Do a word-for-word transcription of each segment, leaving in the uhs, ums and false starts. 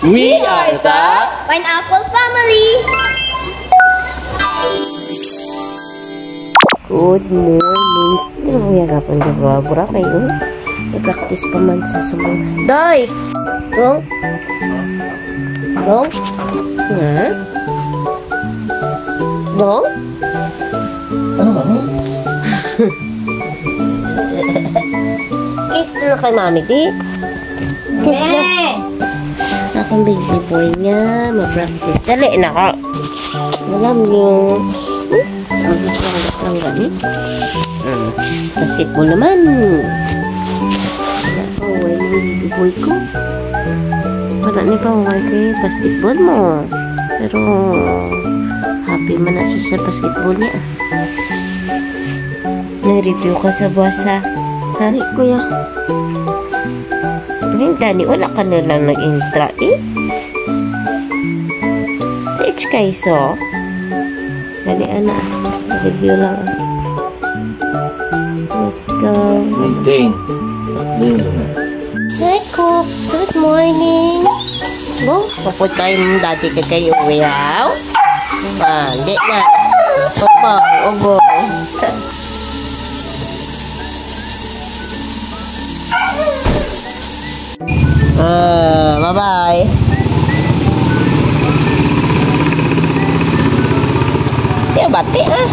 We are the Pineapple Family. Good morning. Ano mo yagapon ka, bro? Bura kayo. May practice pa man sa subong. Day! Bong? Bong? Ha? Bong? Ano ba? Kiss na kay Mami, di? Kiss na. Akong baby boy nga, mag-practice. Dali na ka. Alam niyo. Hmm? Ang gusto lang gani. Hmm. Basketball naman. Wala pa, why yung baby boy ko? Wala ni pa, why kay basketball mo? Pero happy man na siya sa basketball niya. Nag-review ka sa buwas, ha? Ha? Di, kuya. Ngayon, gani, wala ka na lang nag-intra, eh. Sa H K I S O. Dali, ana. Review lang, ah. Let's go. Maintain. Tatlo yung lunas. Hi, Cooks. Good morning. Bo, kapot tayo mong dati ka kayo, uyaw. Ah, hindi na. Opo, obo. Ah, bye-bye. Kaya bati, ah.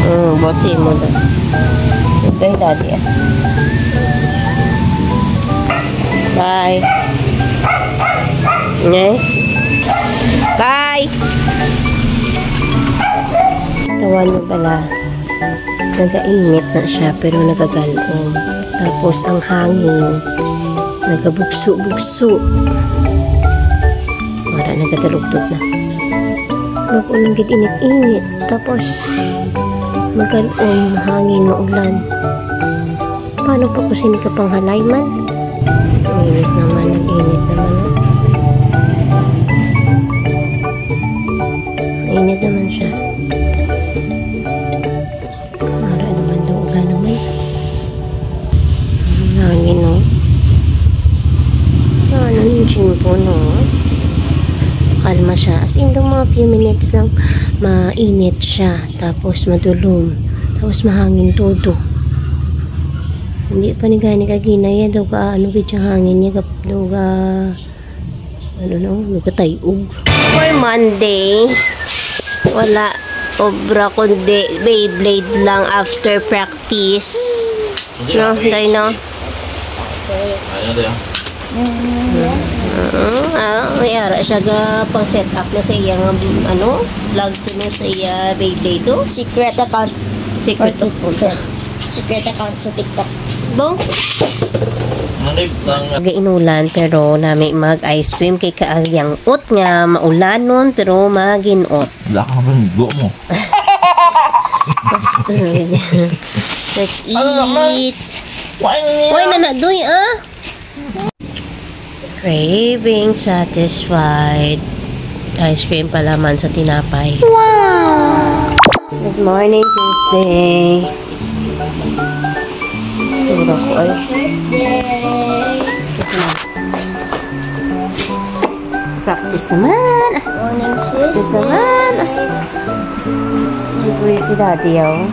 Hmm, bati mo na. Bye, daddy, ah. Bye. Ne? Bye. Tawan mo pala. Nagainit na siya, pero nagagalom. Tapos ang hangin, nagabugso-bugso. Wala, nagadalugdog na. Mag-ulan gid, init-init. Tapos, magalom, hangin, maulan. Paano pa ko sini kapanghalay man? Init naman, nag-init naman, oh. Init naman siya. Wala naman daw, wala naman. Ang hangin, no? Ano yung tsimpo, no? Kalma siya. As in, daw mga few minutes lang, mainit siya. Tapos madulom. Tapos mahangin todo. Hindi pa ni gani kaginaya. Daw ka, ano, gid siya hangin niya. Gap-, daw ka, ano na, oh, nagkatayog. For Monday, wala obra kundi Beyblade lang after practice. No, Day, no? Ano, Day? Oo, ah, may ara siya ga pang set up na sa iya nga, ano, vlog to, no, sa iya Beyblade to. Secret account. Secret account. Secret account sa TikTok. Bong? Nalib lang. Gainulan, pero nami mag ice cream kay kaagyang-ot nga maulanon, pero maginot. Wala ka maligo mo. Basta. Let's eat. Why na na, Doy, ah? Craving satisfied. Ice cream pala man sa tinapay. Wow! Good morning, Tuesday. Tura ko ay. Practice naman. Morning, Practice Tuesday. Naman. Libre si Daddy, oh.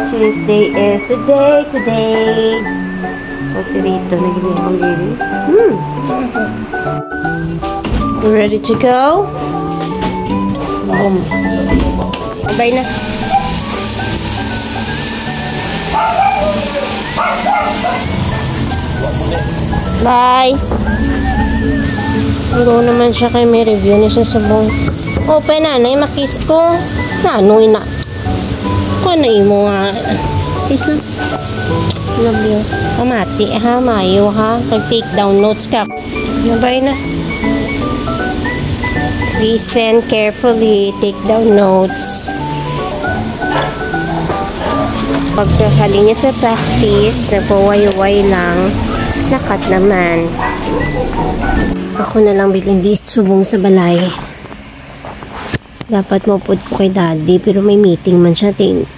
Tuesday is the day today. So, tirito na gini ang baby. Hmm. You ready to go? Boom. Bye na. Bye. Go naman siya kay may review ni sa subong. Open na, nay, makis ko. Nanoy na. Kung ano imo nga. Kiss na. Love you. Pamati ha, mayo ha. Pag take down notes ka. Nabay na. Listen carefully, take down notes. Pagkahali niya sa practice, nagpawayway lang. Lakat naman. Ako na lang bilin di subong sa balay. Dapat maupod ko kay Daddy, pero may meeting man siya. Ti-,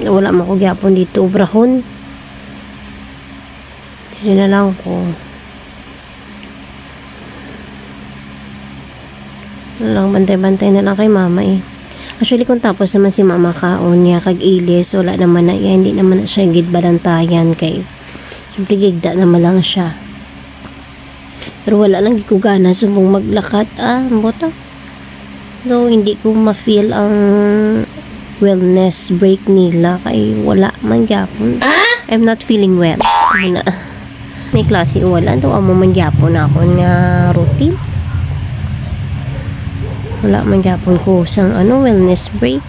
wala man ko gyapon dito obrahon. Dili na lang ko. Ano lang, bantay-bantay na lang kay mama eh. Actually, kung tapos naman si mama kaon niya, kag ilis, wala naman na iya, hindi naman na siya gid balantayan kay, siyempre, gigda naman lang siya. Pero wala lang gid ko gana subong maglakat, ah, ang buta. Though, hindi ko ma-feel ang wellness break nila kay wala man gyapon. Ah? I'm not feeling well. Ano na? May klase o wala, daw amo man gyapon akon nga routine. Wala man gyapon ko sang, ano, wellness break.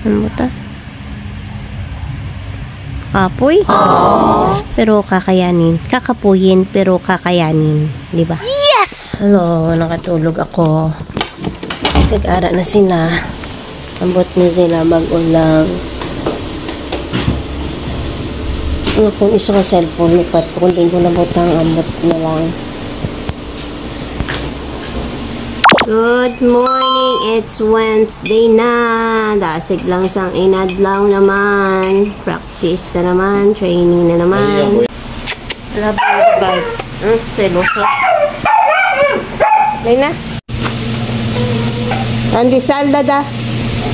Ano ba ta? Kapoy? Pero kakayanin. Kakapuyin, pero kakayanin. Di ba? Yes! Hello, nakatulog ako. Nag-ara na sila. Ambot na sila mag-ulang. Ang akong isa ka cellphone, lipat ko, kung di ko nabutang, ambot na lang. Good morning, it's Wednesday na. Dasig lang sang inadlaw naman. Practice na naman, training na naman. Love you, bye. Hmm, seloso. Nay na. Pandesal, dada.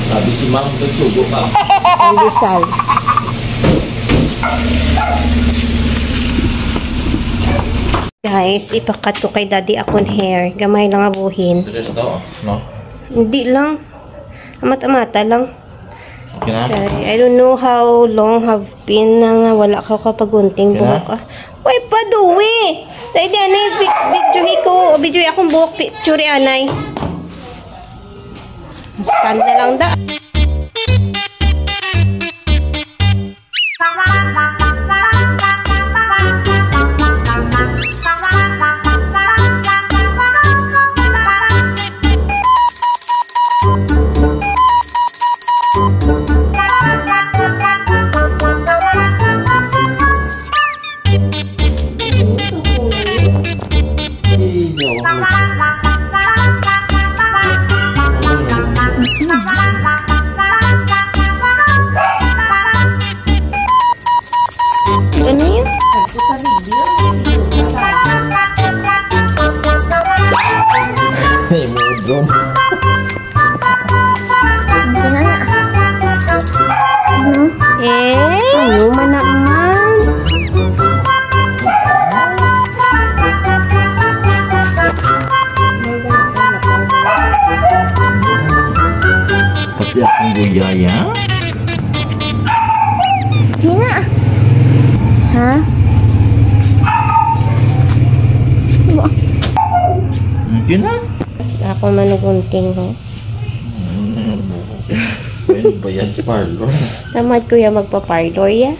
Sabi si ma'am, nagsugo ka. Pandesal. Guys, ipakat ko kay daddy akon hair. Gamay lang nga buhin. Dress to, no? Hindi lang. Amat-amata lang. Okay na? Kay, I don't know how long have been na nga wala ka kapagunting buhok, ah. Way pa, Dewey! Dahil di, anay, bi-, videohi ko, videohi akong buhok, picture, anay. Stand na lang da. Ano yun? Hey, mo drum. Ano? Eh? Ano man naman? Pati akong guyaya. Yun na. Ha? Okay na. Ako manugunting, ho. Ayun, bayad sa parlor. Tamad ko ya magpa-parlor, ya.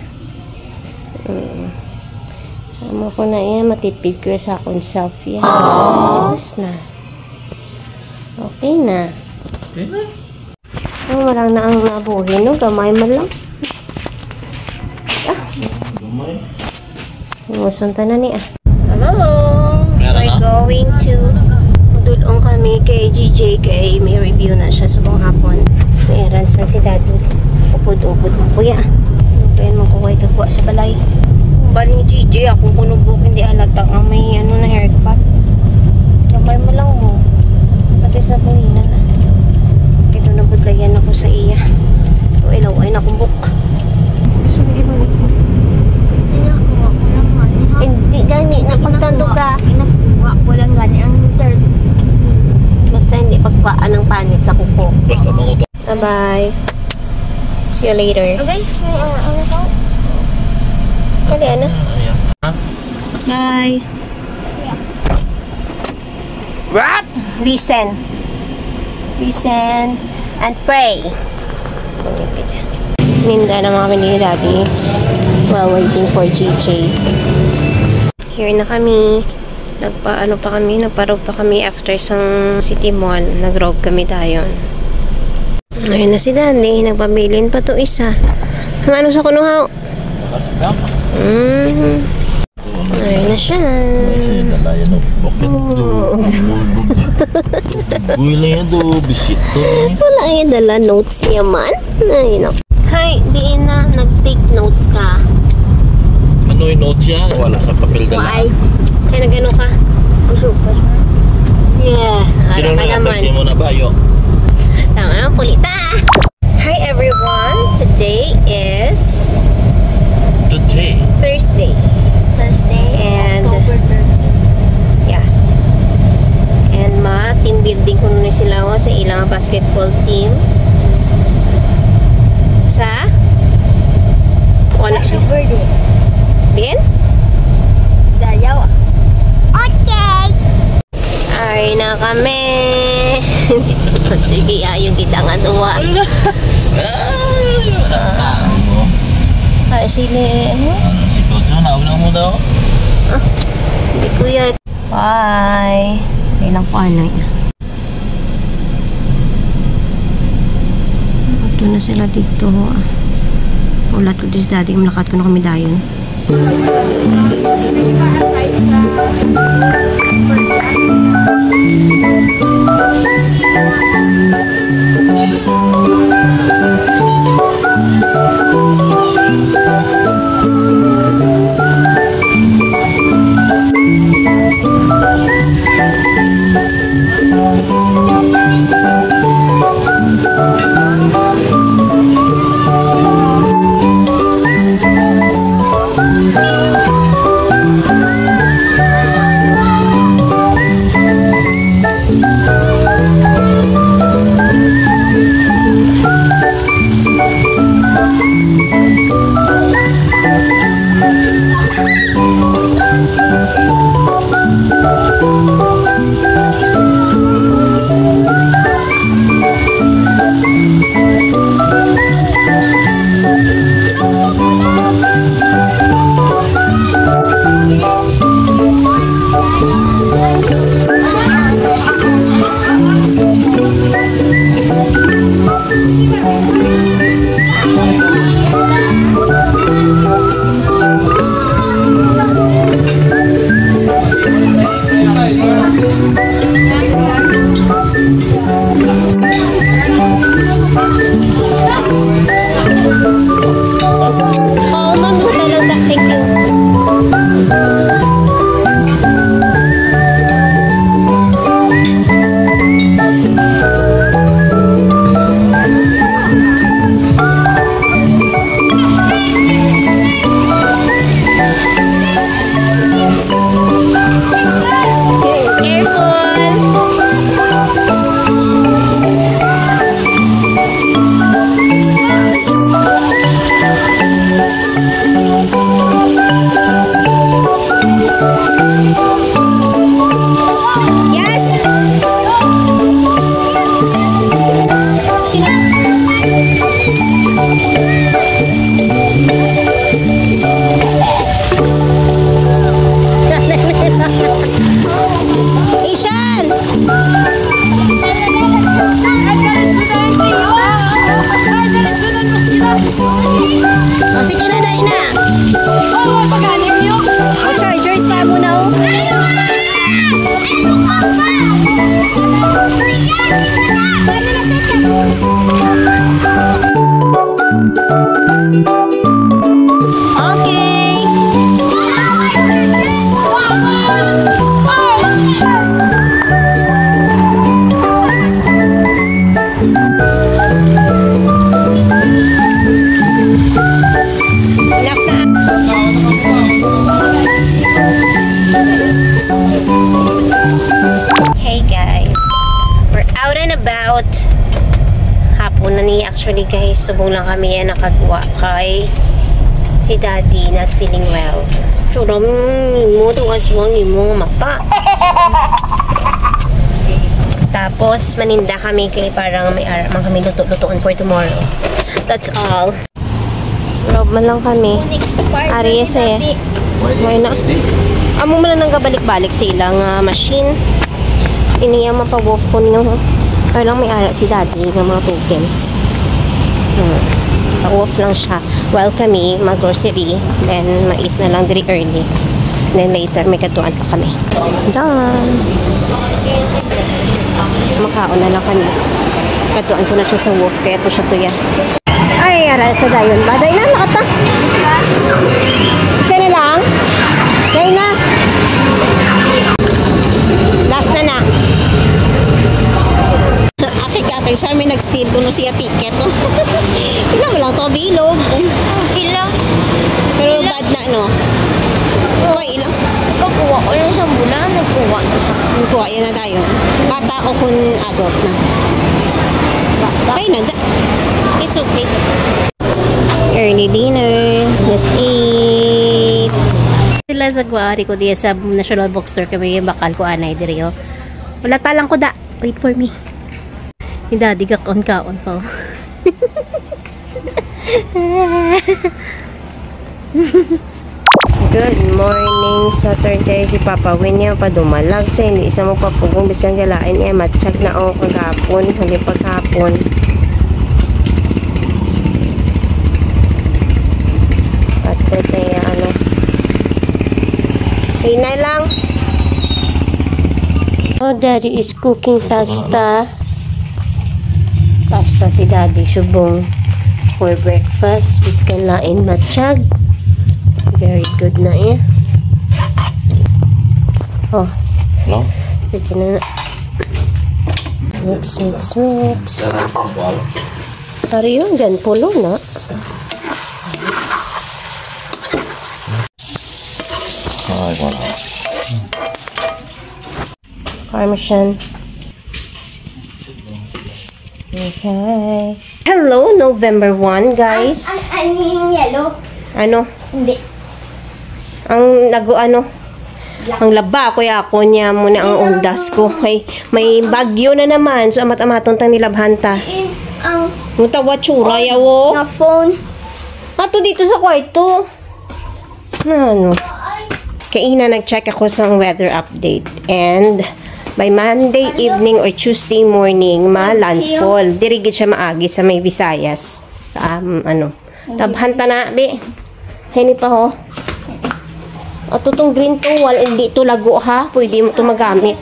Mm. Amo ko na iya, matipid ko sa akong self, ya. Tapos na. Okay na. Okay na. Ang marang na ang nabuhi, no? Gamay man lang. Ah. Gamay. Umusunta na ni, ah. Hello! Meron We're na? Going to Dulong kami kay G J kay may review na siya sa buong hapon. May errands man si Daddy. Upod-upod mo, kuya. Pwede mo kuha ito kuha sa balay. Ba ni G J, akong kunubok, hindi halata nga may ano na haircut. Gamay mo lang mo. Pati sa buhinan na. Ito na budlayan ako sa iya. O, ilaw, ay nakubok. Gusto mo ibalik mo? Ay, nakuha ko lang man. Hindi gani, napagtandog ka. Ay, nakuha ko lang gani ang third. Basta hindi pagkuhaan ng panit sa kuko. Basta manguto. Bye-bye. See you later. Okay, may, uh, ano po? Dali, ano? Ayan. Ha? Bye. What? Listen. Listen and pray. Ninda na mga kami ni Daddy. While waiting for G J. Here na kami. Nagpa, ano pa kami, nagparog pa kami after sang City Mall. Nagrog kami dayon. Ayun na si Daddy. Nagpabilin pa to isa. Ano sa kuno, haw? Mm. Ayun na siya. Ay, siya, dalayan, no? Bakit? Oh. Uy, lang yan, do. Bisita, eh. Wala yan, dala notes niya man. Ay, no. Hay, diin na nag-take notes ka? Ano yung notes yan? Wala sa papel dala. Why? Kaya nag-ano ka? Gusto ko. Yeah. Ano naman? Taxi mo na ba, yo? Tama, pulita. Hi everyone, today is Today. Thursday. Thursday, and October thirteen. Yeah. And ma, team building ko na sila, oh, sa ilang basketball team. Sa? Wala. Sa sugar din. Din? Dayaw. Okay. Ay na kami. Sige, ayo kita nga duwa. Ay, sili, ano? Ano, si Coach, ano, nauna mo daw? Ah, hindi, kuya. Bye. Kailan ko, ano, eh. Ato na sila dito, ah. Ulat ko, dis, dati, malakat ko na kami dayon. Oo, ma'am, yung talaga. Thank you. Careful! Yes! Ishan! O, sige na, dali na. O, chargers pa mo na, oh. Okay. Enough na. Hey guys, we're out and about. Hapon na ni, actually, guys, subong lang kami yan nakagwa kay si Daddy not feeling well. Tsura mo, mo, itong aswang, imo nga mata. Tapos, maninda kami kay parang may ara man kami luto-lutoon for tomorrow. That's all. Rob man lang kami. Ari, eh. May na. Amo man lang nagabalik-balik sa ilang, ah, machine. Ini ang mapa-wolf ko niyo, ha? Kaya lang may ara si Daddy nga mga tokens. Hmm. Pa-wolf lang siya. While kami mag-grocery, then ma-eat na lang diri early. Then later, may katuan pa kami. Done. Makaon na lang kami. Katuan ko na siya sa wolf, kaya po siya tuya. Ay, ara sa dayon ba? Day na, nakata. Isa na lang. Day na. Last na na. Siya may nag-steal kuno siya ticket, no? Ilang lang to, bilog. Okay lang. Pero bad na, no? Okay lang. Pagkuha ko lang sa mula, nagkuha na siya. Nagkuha, yan na tayo. Bata o kung adult na. Bata. Okay na, da- it's okay. Early dinner. Let's eat. Sila sa Guari ko diya sa National Bookstore kami yung bakal ko anay diri, oh. Wala talang ko da. Wait for me. Ni Daddy, gakaon-kaon pa, oh. Good morning, Saturday. Si Papa Win niya pa dumalag sa hindi sa mo papugong bisan galain niya matchag na, oh, kagapon, hindi paghapon. At kaya, ano, hinay lang. Oh, Daddy is cooking pasta. Pasta si Daddy subong for breakfast. Biskan lain matchag. Very good na, eh. Oh. No? Pwede na na. Mix, mix, mix. Pariyo, gan pulo na. Ay, wala. Parmesan. Okay. Hello, November one, guys. Ang, ang, ang yellow. Ano? Hindi. Ang nag-, ano? Ang laba ko ya ako niya muna ang undas ko. Kay may bagyo na naman. So, amat-amaton tang nilabhan ta. In, ang Mutawa tsura, yawo. Na phone. Ato dito sa kwarto. Na ano? Kaina nag-check ako sa weather update. And by Monday evening or Tuesday morning, ma-landfall. Diri gid siya maagi sa may Visayas. Um, ano? Labhan ta na, bi. Hini pa, ho. Ato tong green to, wal, hindi to lago, ha. Pwede mo to magamit.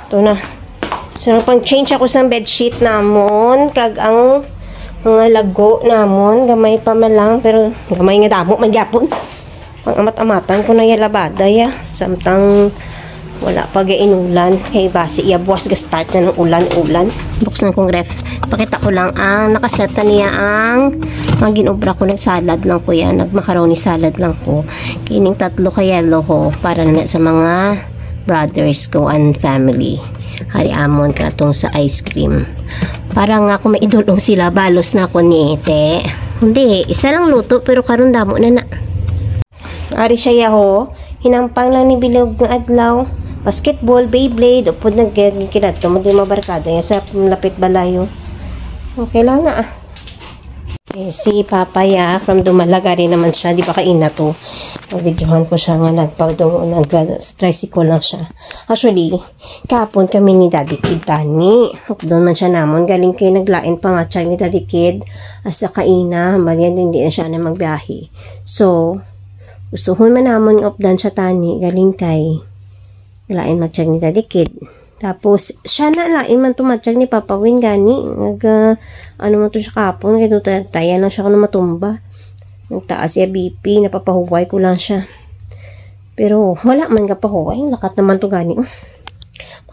Ito na. So, pang-change ako sa bedsheet namon, kag ang mga lago namon, gamay pa man lang, pero gamay nga damo man gyapon. Pang amat-amatan ko na ya labada ya. Samtang wala pa gainulan, kay basi ya buwas ga-start na ng ulan-ulan. Buksan kong ref. Pakita ko lang ang nakaset na niya ang mga ginobra ko ng salad lang ko yan. Nag-macaroni salad lang ko. Kining tatlo ka yellow ho, para na sa mga brothers ko and family. Hari amon katong sa ice cream. Para nga kung maidulong sila, balos na ako ni te. Hindi, isa lang luto, pero karon damo na na. Ari siya yaho, hinampang lang ni bilog nga adlaw. Basketball, Beyblade, upod nagkinadto mo di mabarkada niya sa lapit balayo. Okay lang na, ah. Eh, si Papa ya, from Dumalag, ari naman siya, di ba kaina to? Nag-videohan ko siya nga nagpado-, nag-, sa tricycle lang siya. Actually, kahapon kami ni Daddy Kid tani. Updon man siya namon, galing kay naglain pa matchag ni Daddy Kid. Asa kaina, hambal niya, hindi na siya na magbiyahe. So, usuhon man namon nga updan siya tani, galing kay lain matchag ni Daddy Kid. Tapos, siya na, lain man tumatsyag ni Papa Win gani. Nag, ah, ano man to siya kapon, kay to ta-, taya lang siya kuno matumba. Nagtaas siya B P, napapahuway ko lang siya. Pero wala man kapahuway, lakat naman to gani.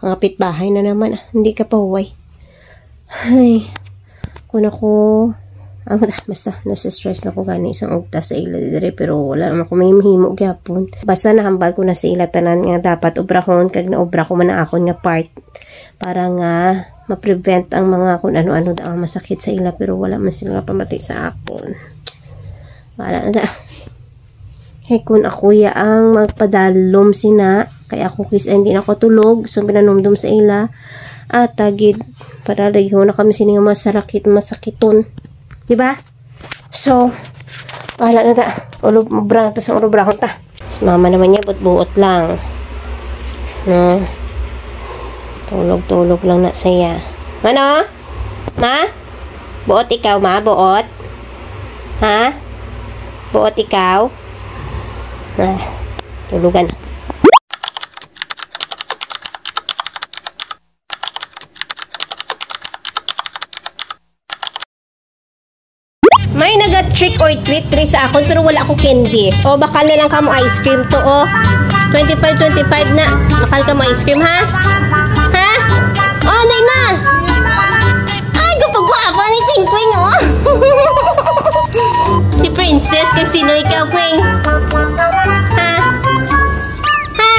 Mga kapitbahay na naman, ah, hindi kapahuway. Ay, kung ako, ang, basta, nasa-stress na ko gani isang ugta sa ila dire, pero wala naman ko may mahimo gyapon. Basta nahambal ko na sa ila tanan nga dapat obrahon, kag naobra ko man ang akon nga part para nga ma-prevent ang mga kung ano-ano daw ang masakit sa ila, pero wala man sila nga pamati sa akon. Wala na. Kay kun ako ya ang magpadalom sina, kay ako kis-, hindi na ako tulog, so pinanumdom sa ila. At tagid, para dayon na kami sini nga masarakit, masakiton. Di ba? So, wala na ta. Ulob-, obra ta sa ulobrahon ta. Si mama naman niya, buot-buot lang. No? Tulog-tulog lang na siya. Ano? Ma? Buot ikaw, ma? Buot? Ha? Buot ikaw? Ah, tulugan. May naga-trick or treat diri sa akon, pero wala ko candies. O, bakal na lang kamo ice cream to, o. Twenty-five, twenty-five na. Bakal kamo ice cream, ha? Ha? O, nay na! Queen, oh. Si Princess, kag sino ikaw, Queen? Ha? Ha?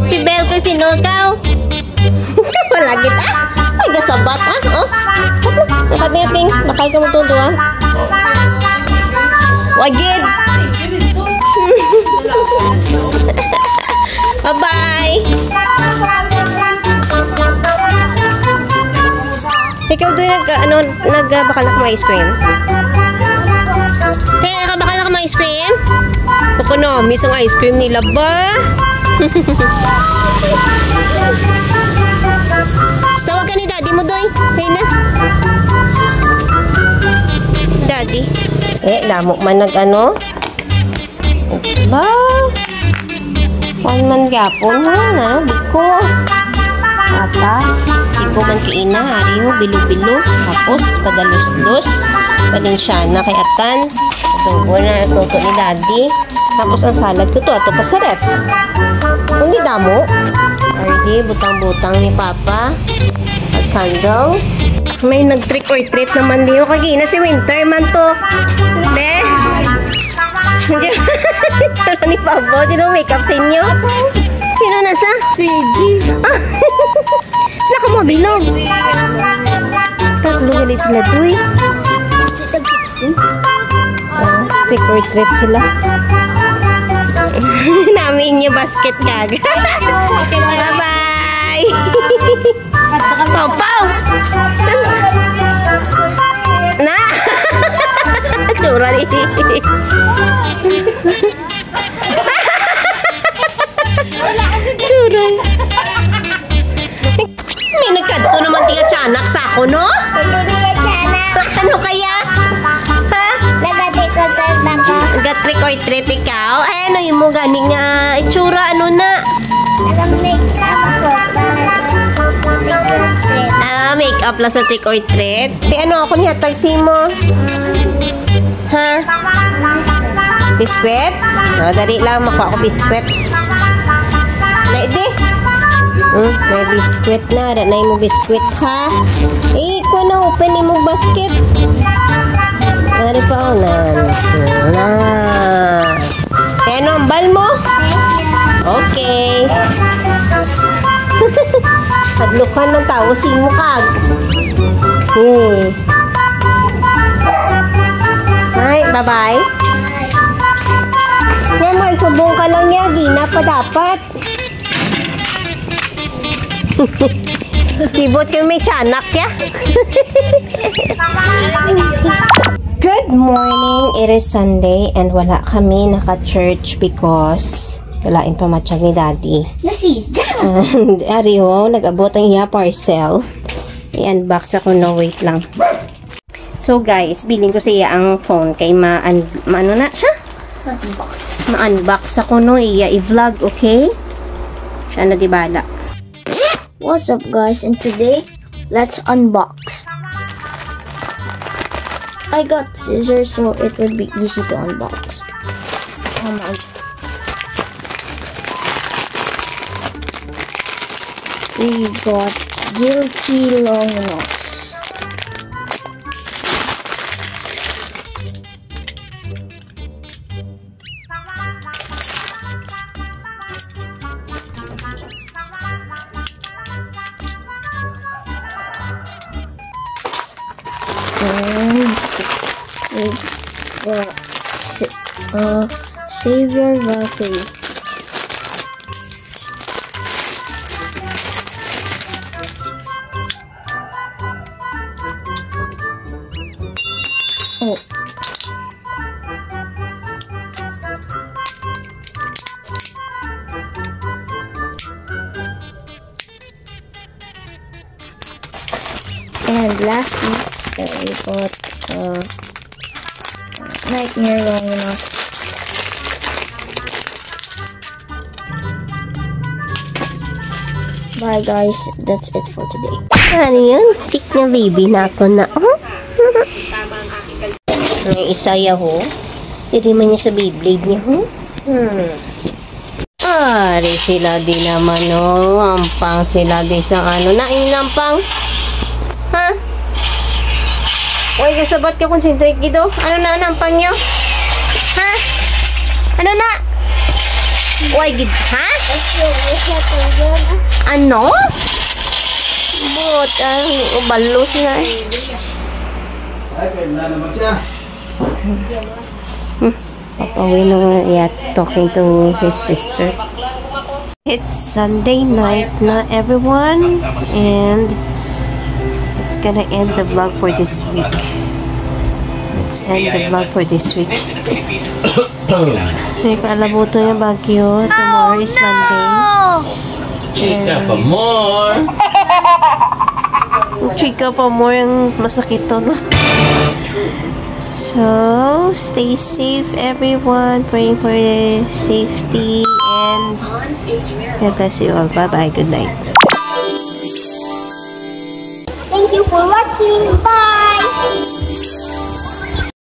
Si Belle, kag sino ikaw? Wala kita. Ay, gasabat, ah. Oh. Cut na. Cut na yung ting. Bakal ka mo tundo, ah. Wagid. Bye-bye. Ikaw doon nag, ano, nag, ah, bakal ako mag-ice cream? Kaya ka bakal ako mag-ice cream? Ako na, miss ang ice cream nila ba? Tawag ka ni daddy mo, Doy. Ayun na. Daddy. Eh, damo man nag-ano? Ba? Kuan man gyapon, ha? Ano? Biko. Papa, biko man kay ina, ari mo, bilo-bilo. Tapos, padalos-dos. Palensyana kay Atan. Adobo na, luto ni Daddy. Tapos, ang salad ko to, ato pa sa ref. Hindi damo. Ari di, butang-butang ni Papa. Pag candle. May nag-trick or treat naman diyo. Kagina si Winter man to. Be? Tsura ni Pablo. Sino make up sa inyo? Sino na sa? Si G. Naka mo bilog. Tatlo gali sila to eh. Ah, trick or treat sila. Namin yung basket kag. Bye-bye! Pow, pow! Na! Tsura ni. Tsura. May nagkadto naman tiya tiyanak sa ako, no? Ito niya, Chana. Ano kaya? Ha? Nagatikot na ka. Nag-trick or treat ikaw? Ay, ano yung mo gani nga itsura? Ano na? Nag-make up ako para sa trick or treat. Ah, make up lang sa trick or treat. Di ano ako niya, tagsi mo? Ha? Biskwit? Ah, dali lang, makuha ko biskwit. Dali, di. Hmm, may biskwit na. Dali na mo biskwit, ha? Eh, kuha na, open mo basket. Dari pa, oh, na. Na. Kaya ano, ang bal mo? Okay. Hadlukan ng tao, simo kag. Hmm. Ay, bye-bye. Ngayon, magsubong ka lang niya, gina pa dapat. Tibot kami may tiyanak ya. Good morning. It is Sunday and wala kami naka-church because kalain pa matiyag ni Daddy. Nasi, and ari ho, nag-abot ang iya parcel. I-unbox ako, no, wait lang. So guys, bilin ko sa iya ang phone kay ma-, an-, maano na siya? Ma-unbox. Ma-unbox ako, no, iya i-vlog, okay? Siya na di bala. What's up, guys? And today, let's unbox. I got scissors, so it would be easy to unbox. Oh my. We got Guilty Longinos. And we got sa-, uh, Savior Battery. Oh. And lastly, uh, we got, uh, Nightmare Longinos. Bye, guys. That's it for today. Ano yun? Sick na baby na ako na, oh. May isa ya, ho. Diri man niya sa Beyblade niya, ho. Hmm. Ari sila di naman, oh. Ampang sila di sa ano. Na, inampang? Ha? Uy, kasabat ka, concentrate gid, oh. Ano na ang pangyo? Ha? Ano na? Uy, gid, ha? Ano? Buot ang ubalos na, eh. Ay, kaya na naman siya. Papauwi na nga, yeah, talking to his sister. It's Sunday night na, everyone, and it's gonna end the vlog for this week. Let's end the vlog for this week. May paalabuto nga bagyo. Tomorrow is Monday. Chika pa more. Chika pa more ang masakit to, no? So, stay safe, everyone. Praying for your safety and God bless you all. Bye-bye. Good night. Thank you for watching. Bye.